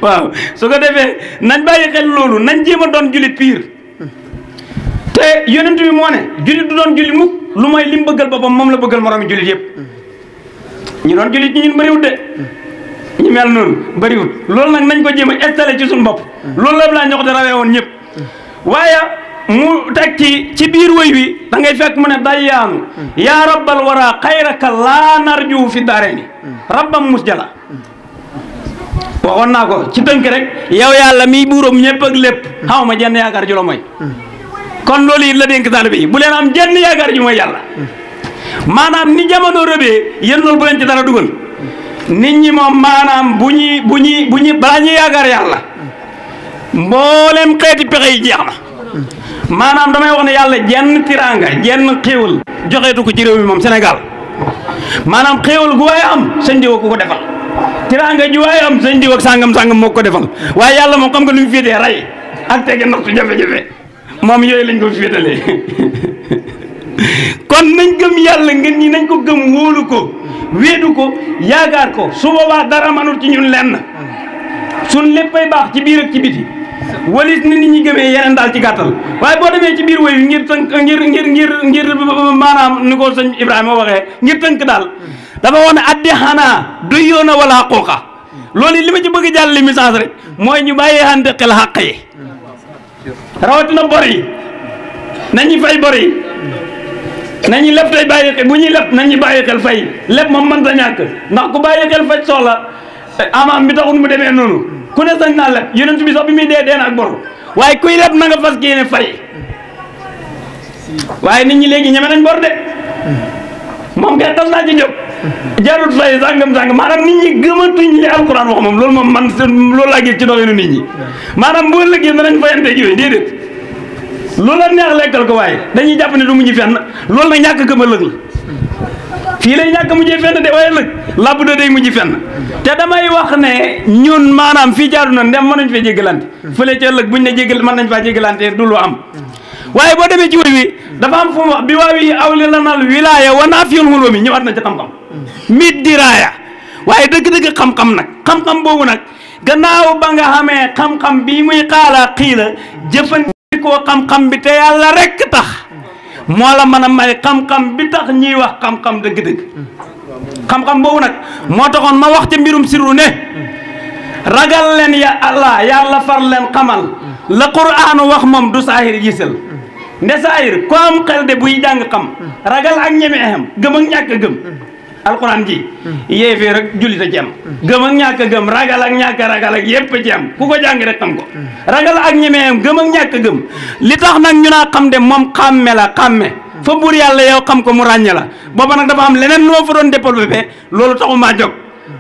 waaw su ko defee nañ bàyyi xel loolu nañ jéem a doon jullit pire te yonent bi moo ne jullit du doon jullit mukk lu mooy lim bëggal boppam moom la bëggal moroomi jullit yëpp ñu doon jullit ñi ñun bëriwut de ñu mel noonu bëriwut loolu nag nañ ko jéem a installé ci suñu bopp loolu la laa ñox de rawee woon ñëpp waaye mu teg ci biir woy wi da ngay fekk mu ne dayyaanu yaa rabbal wara xayraka laa narju fi daare ni rabbam mus jala waxoon naa ko ci tënk rek yow yàlla miy buuram ñëpp ak lépp xaw ma jenn yaakaar ju la mooy kon loolu it la dénk taalibe yi bu leen am jenn yaakaar ju mooy yàlla maanaam ni jamono rëbee yéen loolu bu leen ci dara dugal nit ñi moom maanaam bu ñuy balaa ñuy yaakaar yàlla mboolem xeeti pexe yi jeex na maanaam damay wax ne yàlla jenn tiraanga jenn xéewal joxeetu ko ci réew mi moom Sénégal maanaam xéewal gu waaye am sëñ diw ku ko defal tiraanga ju waaye am sëñ diw ak sàngam moo ko defal waaye yàlla moom xam nga lu mu féetee ray ak tege ndox su jafe-jafe moom yooyu lañ ko féetalee kon nañ gëm yàlla ngeen ñi nañ ko gëm wóolu ko wéedu ko yaakaar ko su boobaa dara manut ci ñun lenn suñ léppay baax ci biir ak ci biti walis ni nit ñi gëmee yeneen daal ci gàttal waaye boo demee ci biir woy ngir tënk ngir maanaam ni ko sëñ Ibrahima waxee ngir tënk daal dafa wax ne addi xanaa du yoona wala xaqooqa loolu li ma ci bëgg jàll li message rek mooy ñu bàyyee xante xel xàq yi rawatina bor yi nañu fay bor yi nañu leb tey bàyyi xel bu ñuy leb nañu bàyyi xel fay leb moom mën ta ñàkk ndax ku bàyyi xel faj soxla amaam bi taxul mu demee noonu ku ne sañ naa leb yonent bi sax bi muy dee na ak bor waaye kuy leb na nga fas yéene fay waaye nit ñi léegi ñeme nañ bor de moom kay tas naa ci jóg jarut fay sàngam maanaam nit ñi gëmatuñ li alquran wax moom loolu moom man loolu laa gis ci doxinu nit ñi maanaam boo lëggee danañ fayanteeg yooyu déedéet loolu la neex lekkal ko waaye dañuy jàpp ne du mujj fenn loolu nag ñàkk gëm a lëg la fii lay ñàkk mujjee fenn de waaye lëg làbb da day mujj fenn te damay wax ne ñun maanaam fii jaaru na ndem mënuñ fee jéggalante fële ca ëllëg buñ ne jéggal mën nañ faa jéggalante du lu am waaye boo demee ci wéy wi dafa am fu mu wax bi waawi awli la nal wilaaya wa naa fiyul xulóomi ñëwaat na ci xam-xam mit diraaya waaye dëgg-dëgg xam-xam nag xam-xam boobu nag gannaaw ba nga xamee xam-xam bii muy xaala xiila jëfandikoo xam-xam bi te yàlla rekk tax moo la mën a may xam-xam bi tax ñuy wax xam-xam dëgg-dëgg xam-xam boobu nag moo taxoon ma wax ca mbirum sirru ne ragal leen ya Allah yàlla far leen xamal la Qur'aan wax moom du saahir gisal nde saahir ko am xel de buy jàng xam ragal ak ñeme xam gëm ak ñàkk gëm alquran ji yéefee rek jullit a ci am gëm ak ñàkk gëm ragal ak ñàkk ragal ak yépp ci am ku ko jàng rek xam ko ragal ak ñeme xam gëm ak ñàkk gëm li tax nag ñu naa xam de moom xàmme la xàmme fa buur yàlla yow xam ko mu ràññe la booba nag dafa am leneen loo fa doon développé loolu taxu maa jóg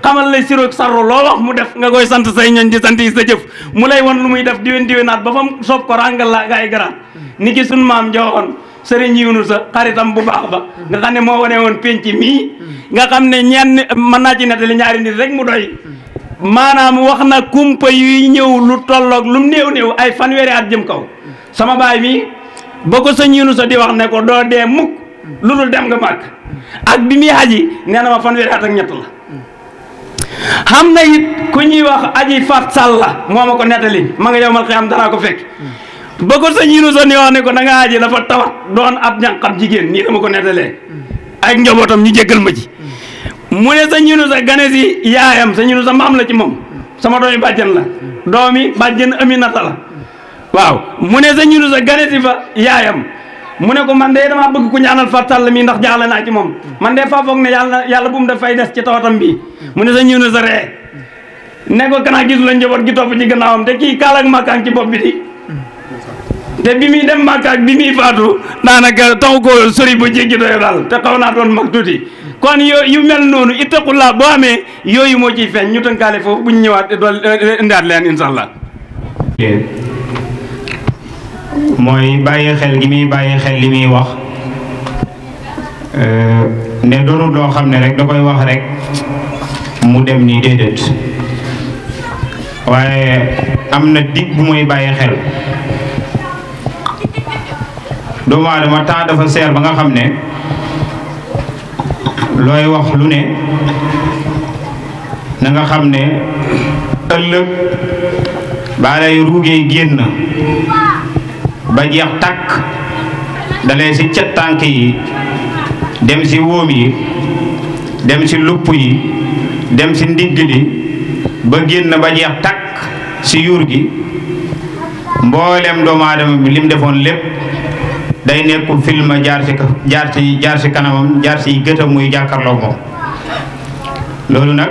xamal lay siroog sarro loo wax mu def nga koy sant say ñoñ di sant yi sa jëf mu lay won lu muy def diwénaat ba fa mu soob ko ràngal la gaay garaat ni ki sun maam joxoon sëriñ yiwnu sa xaritam bu baax ba nga xam ne moo wane woon penc mii nga xam ne ñenn mën naa ci nettali ñaari nit rek mu doy maanaam wax na kumpa yuy ñëw lu tolloog lu mu néew ay fanweeri at jëm kaw sama baay mi ba ko sëñ yiwnu sa di wax ne ko doo dee mukk lu dul dem nga màgg ak bi muy aji nee na ma fanweeri at ak ñett la xam na it ku ñuy wax aji fat sàlla moo ma ko nettali ma nga yow mal xiyam danaa ko fekk ba ko sëñ Yunus ni wax ne ko da nga aji dafa tawat doon ab ñànqam jigéen nii dama ko nettalee ak njabootam ñu jéggal ma ci mu ne sëñ Yunus gane si yaayam sëñ Yunus maam la ci moom sama doomi bàjjen la doomi bàjjen Aminata la waaw mu ne sëñ Yunus gane si fa yaayam mu ne ko man de dama bëgg ku ñaanal Fatal mi ndax jaaxle naa ci moom man de faa foog ne yàlla bu mu def fay des ci tawatam bi mu ne sa ñëw na sa ree ne ko kanaa gisu la njaboot gi topp ci gannaawam te kii kaal ak màkkaan ci bopp bi di te bi muy dem Makka ak bi muy faatu daanaka taxu ko sori ba jéggi doyo daal te xaw naa doon mag tuuti kon yu mel noonu ittaqullah boo amee yooyu moo ciy feeñ ñu tënkaale foofu bu ñu ñëwaat dool indiwaat leen insha allah mooy bàyyi xel gi muy bàyyi xel li muy wax ne doonu loo xam ne rek da koy wax rek mu dem nii déedéet waaye am na dig bu muy bàyyi xel doomu aadama temps dafa seer ba nga xam ne looy wax lu ne na nga xam ne ëllëg baa lay ruugee génn ba jeex takk dalee ci cet tànk yi dem ci wóom yi dem ci lupp yi dem ci ndigg li ba génn ba jeex takk ci yuur gi mboolem doomu aadama bi lim defoon lépp day nekku film jaar ci kanamam jaar ci gëtam muy jàkkarloo moom loolu nag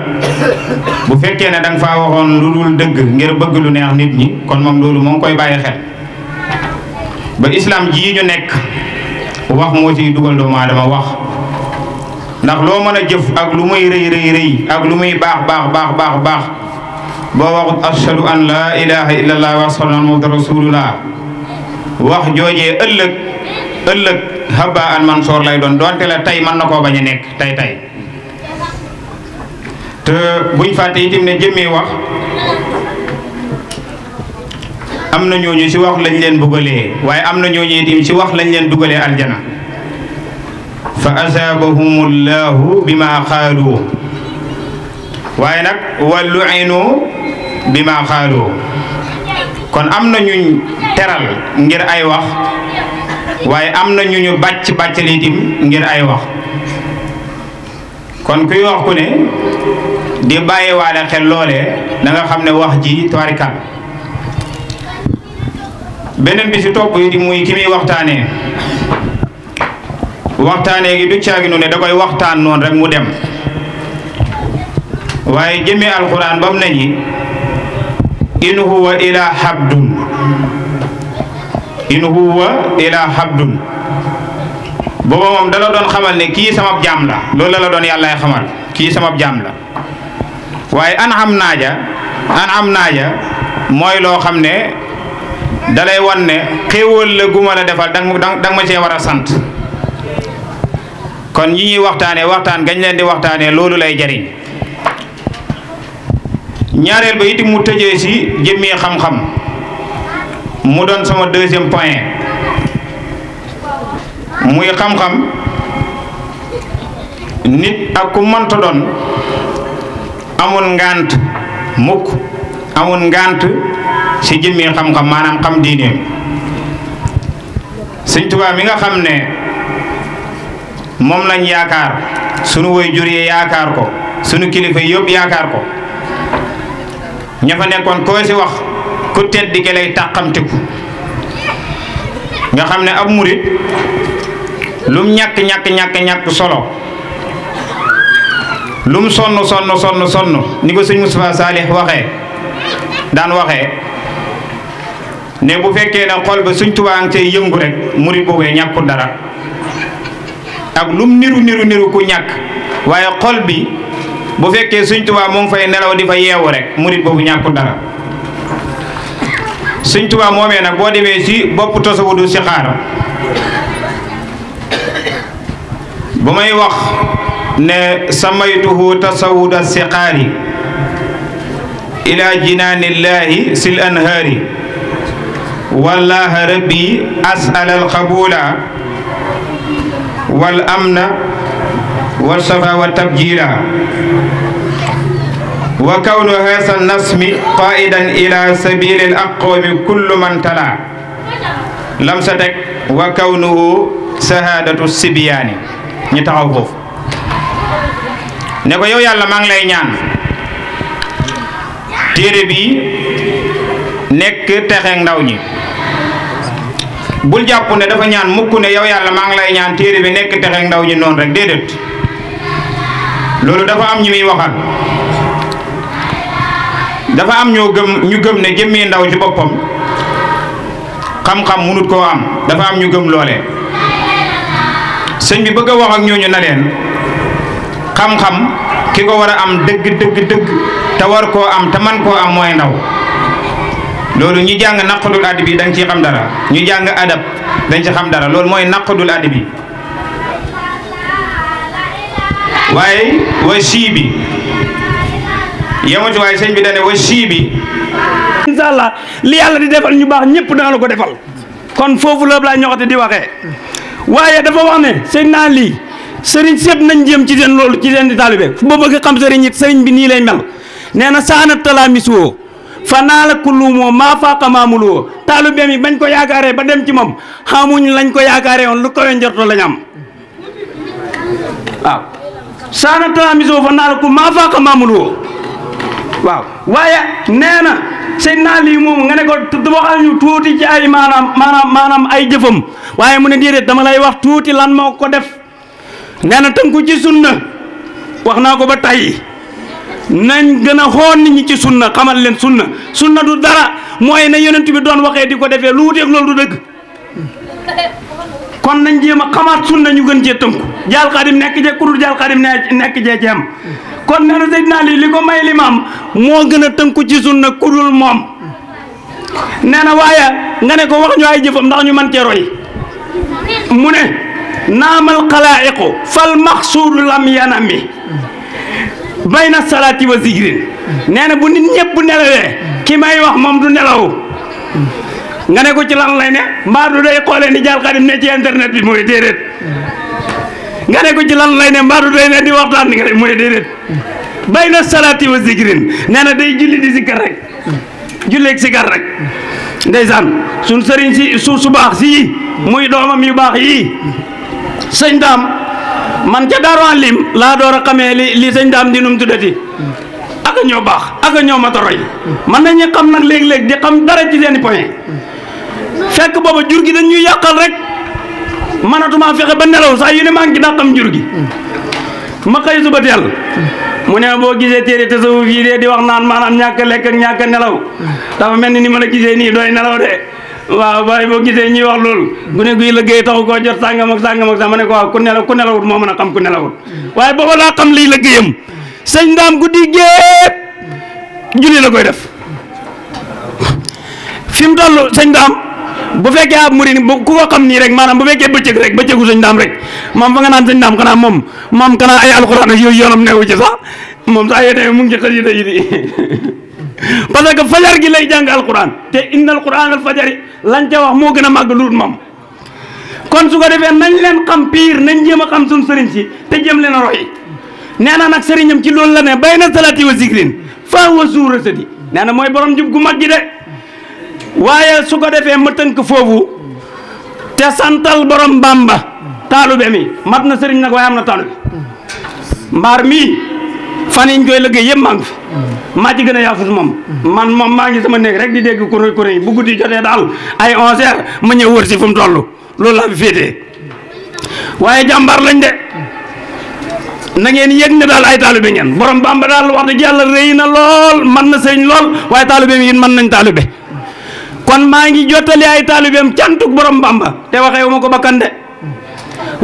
bu fekkee ne danga faa waxoon lu dul dëgg ngir bëgg lu neex nit ñi kon moom loolu moo ngi koy bàyyi xel ba islam jii ñu nekk wax moo ciy dugal doomu aadama wax ndax loo mën a jëf ak lu muy rëy ak lu muy baax baax boo waxut ashhadu an laa ilaha illallah wa ashhadu anna muhammadan rasulullah wax joojee ëllëg haba an mansoor lay doon doonte la tey mën na koo bañ a nekk tey te buñ fàtte itam ne jëmmee wax am na ñooñu ci wax lañ leen bugalee waaye am na ñooñu itam ci wax lañ leen dugalee aljana fa asaabahumullahu bima xaalu waaye nag wa lu'inu bima xaalu kon am na ñuñ teral ngir ay wax waaye am na ñu bàcc liitim ngir ay wax kon kuy wax ku ne di bàyyi waale xel loolee da nga xam ne wax ji tubarikal beneen bi ci topp yi di muy ki muy waxtaanee gi du caaginu ne da koy waxtaan noonu rek mu dem waaye jëmee alxuraan bam nañi in huwa ila habdun booba moom dala doon xamal ne kii sama jaam la loolu la doon yàllaay xamal kii sama jaam la waaye an am naaja mooy loo xam ne dalay wan ne xéewal la guma la defal danga ma cee war a sant kon ñi ñuy waxtaan gañ leen di waxtaanee loolu lay jariñ ñaareel ba itam mu tëjee ci jëmmee xam-xam mu doon sama deuxième point muy xam-xam nit ak ku mënta doon amul ngant mukk amul ngant ci jëmmee xam-xam maanaam xam diineem Sëñ Tuubaa mi nga xam ne moom lañ yaakaar sunu waajur yi yaakaar ko sunu kilifa yëpp yaakaar ko ña fa nekkoon koo ci wax ku tedd ki lay tàqamtiku nga xam ne ab murit lum ñàkk solo lum sonn ni ko sëñ Moustapha Salih daan waxee ne bu fekkee ne xol ba Sëñ Tuubaa ngi cay yëngu rek murit boobee ñàkkul dara ak lum niru ku ñàkk waaye xol bi bu fekkee Sëñ Tuubaa moo ngi fay nelaw di fa yeewu rek murit boobu ñàkkul dara Sëñ Tuubaa moomee nag boo demee ci bopp tasawudu sixaar bu may wax ne samaytuhu tasawuda sixaari ila jinaanillahi sil anhaari wallaha rabbi as'ala alqabula wal amna wal safa wa tabjila wa kawnu hasa nasmi qaidan ila sabili al aqwami kullu man tala lam sa teg wa kawnuhu sahadatu sibiyaani ñu taxaw foofu ne ko yow yàlla maa ngi lay ñaan téere bi nekk texeeg ndaw ñi bul jàpp ne dafa ñaan mukk ne yow yàlla maa ngi lay ñaan téere bi nekk texeeg ndaw ñi noonu rek déedéet loolu dafa am ñi muy waxal dafa am ñu gëm ne jëmmee ndaw ci boppam xam-xam munut koo am dafa am ñu gëm loolee sëñ bi bëgg a wax ak ñooñu na leen xam-xam ki ko war a am dëgg te war koo am te man koo am mooy ndaw loolu ñi jàng naqdul adab bi dañ ci xam dara ñu jàng adab dañ ci xam dara loolu mooy naqdul adab bi waaye wa sii bi yematu waaye sëñ bi dane wa sii bi incha allah li yàlla di defal ñu baax ñëpp dana la ko defal kon foofu la laa ñoxate di waxee waaye dafa wax ne sëñ naa lii sëriñ sépp nañ jëm ci seen loolu ci seen di taalibe fu ba bëgg xam sëriñ it sëriñ bi nii lay mel nee na saana talaamisoo fa naa la kullumoo maa faaqa maamuloo taalibe mi bañ ko yaakaaree ba dem ci moom xamuñ lañ ko yaakaaree woon lu kawe njorto lañ am waaw saana talaamisoo fa naa la ku maa faaqa maamuloo waaw waaye nee na sëñ naa lii moom nga ne ko waxal ñu tuuti ci ay maanaam ay jëfam waaye mu ne déedéet dama lay wax tuuti lan moo ko def nee na tënku ci sunna wax naa ko ba tey nañ gën a xool nit ñi ci sunna xamal leen sunna du dara mooy na yonent bi doon waxee di ko defee lu wuteeg loolu du dëgg kon nañ jéem a xamaat sunna ñu gën cee tënku jaal xadim nekk jee ku dul jaal xadim nekk jee ci am kon nee na Seydina li ko may limaam moo gën a tënku ci sunna ku dul moom nee na waaye nga ne ko wax ñu ay jëfam ndax ñu man cee roy mu ne naamal xalaa'iqu fal maxsuudu lam yanami bayna salaati wa zikrin nee na bu nit ñëpp nelawee ki may wax moom du nelaw nga ne ko ci lan lay ne mbaa du day xoolee ni jaal xadim ne ci internet bi mooy déedéet nga ne ko ci lan lay ne mbaa du day ne di waxtaan ni nga ne mooy déedéet bayna salaati wa zikrin nee na day julli di zikkar rek julleeg zikkar rek ndeysaan suñ sëriñ si su baax si muy doomam yu baax yii sëñ daam man ca Daaru Alim laa door a xamee li sëñ daam di num tuddati ak a ñoo baax ak a ñoo matoroy man nañu xam nag léeg-léeg di xam dara ci seeni point fekk booba jur gi dañ ñuy yàqal rek manatuma fexe ba nelaw saa yu ne maa ngi ci daa xam jur gi ma xëy suba teel mu ne boo gisee téere tasawuf yi de di wax naan maanaam ñàkk a lekk ak ñàkk a nelaw dafa mel ni ma la gisee nii dooy nelaw de waaw waaye boo gisee ñuy wax loolu gune guy liggéey taxu koo jot sàngam ak sàngam ak sax ma ne ko waaw ku nelawut moo mën a xam ku nelawut waaye booba laa xam liy liggéeyam sëñ ndaam guddi gépp julli la koy def fi mu toll sëñ ndaam bu fekkee ab murid ku ko xam nii rek maanaam bu fekkee bëccëgu sëñ ndaam rek moom fa nga naan sëñ ndaam xanaa moom kanaa ay alxuraan ak yooyu yoonam newu ci sax moom saa yéene mu ngi ci xasida yi di parce que fajar gi lay jàng alquran te inna alquran al fajari lañ ca wax moo gën a màgg luut moom kon su ko defee nañ leen xam piir nañ jéem a xam suñ sëriñ si te jëm leen a roy nee na nag sëriñam ci loolu la ne bay na salaati wa zikrin fa wa suura sadi nee na mooy borom jub gu mag gi de waaye su ko defee ma tënk foofu te santal borom Bamba taalube mi mat na sëriñ nag waaye am na taalube mbaar mii fan yiñ koy liggéey yëpp maa ngi fi maa ci gën a yaafus moom maa ngi sama néeg rek di dégg kuréel yi bu guddi jotee daal ay 11h ma ñëw wër si fu mu toll loolu laa fi féetee waaye jàmbaar lañ de na ngeen yëg ne daal ay taalibe ngeen borom Bamba daal wax dëgg yàlla rëy na lool man na sëriñ lool waaye taalibe mi mën nañ taalibe kon maa ngi jottali ay taalibeem cantuk borom Bamba te waxee wu ma ko bakkan de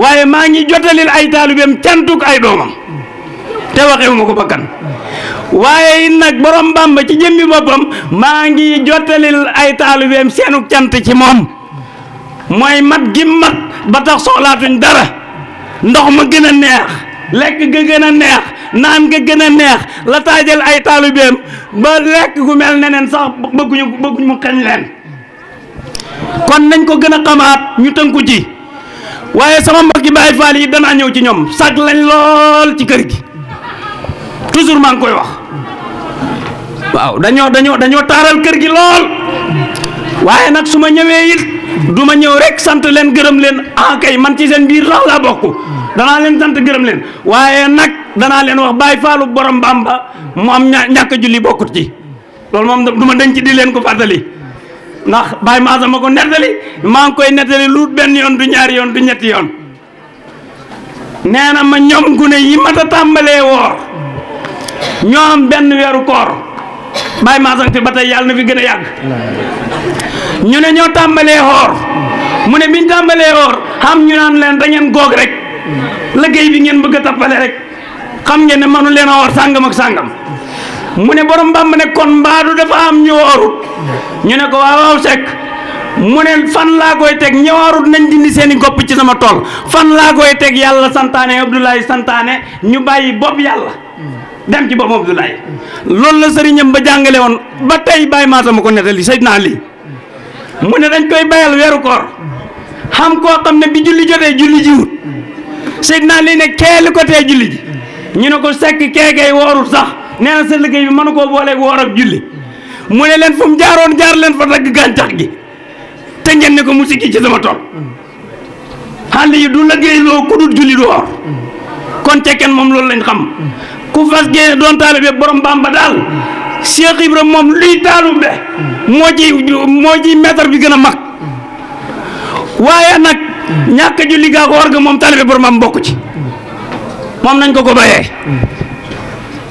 waaye maa ngi jottalil ay taalibeem cantuk ay doomam te waxee wu ma ko bakkan waaye nag borom Bamba ci jëmmi boppam maa ngi jottalil ay taalibeem seenu cant ci moom mooy mat gi mat ba tax soxlaatuñ dara ndox ma gën a neex lekk ga gën a neex naan ga gën a neex la taajal ay taalibeem ba lekk gu mel neneen sax bëgguñu mu xeñ leen kon nañ ko gën a xamaat ñu tënku ci waaye sama mbokki Baay Faal yi danaa ñëw ci ñoom sag lañ lool ci kër gi toujours maa ngi koy wax waaw dañoo taaral kër gi lool waaye nag su ma ñëwee it du ma ñëw rek sant leen gërëm leen kay man ci seen biir rax laa bokk danaa leen sant gërëm leen waaye nag danaa leen wax Baay Faalu borom Bamba mu am ñàkk julli bokkut ci loolu moom du ma denc di leen ko fàttali ndax Baye Maasa ma ko nettali maa ngi koy nettali lu benn yoon du ñaari yoon du ñetti yoon nee na ma ñoom gune yi mat a tàmbalee woor ñoo am benn weeru koor Baye Maasa fi ba tey yàlla na fi gën a yàgg ñu ne ñoo tàmbalee woor mu ne biñ tàmbalee woor xam ñu naan leen da ngeen goog rek liggéey bi ngeen bëgg a tappale rek xam ngeen ne manu leen a woor sàngam ak sàngam mu ne borom Bàmba ne kon mbaadu dafa am ñu woorut ñu ne ko waaw Seck mu ne fan laa koy teg ñi woorut nañ dindi seen i gopp ci sama tool fan laa koy teg yàlla santaane Abdoulaye santaane ñu bàyyi bopp yàlla dem ci bopp Abdoulaye loolu la sëriñam ba jàngale woon ba tey Baye Maasa ma ko nettali Seydina lii mu ne dañ koy bayal weeru koor xam koo xam ne bi julli jotee julli jiwut Seydina lii ne keeli ko tee julli ji ñu ne ko Seck keekay woorut sax nee na sa liggéey bi mënu koo booleeg woor ak julli mu ne leen fu mu jaaroon jaar leen fa dagg gàncax gi te ngeen ne ko mu sikki ci sama tool xale yi du liggéey loo ku dul julli du woor kon cekkeen moom loolu lañ xam ku fas génne doon taalibe borom Bàmba daal Cheikh Ibra moom luy taalibe moo ci maître bi gën a mag waaye nag ñàkk a julli gaa ko war ga moom taalibe borom Bàmba bokk ci moom nañ ko bayee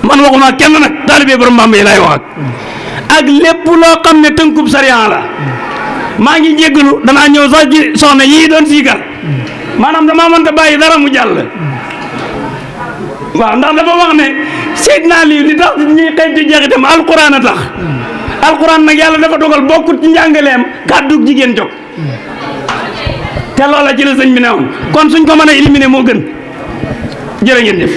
man waxuma kenn nag taalibe borom Bàmba yi lay wax ak lépp loo xam ne tënkub sariya la maa ngi jéggalu danaa ñëw sax ci soxna yii doon siikal maanaam damaa mënta bàyyi dara mu jàll waaw ndax dafa wax ne Seydina lii li tax ñuy xëy di jeex itam alquran a tax alquran nag yàlla dafa dogal bokkut ci njàngaleem kàddu jigéen jóg te loola ci la sëñ bi ne woon kon suñ ko mën a éliminer moo gën jërë ngeen jëf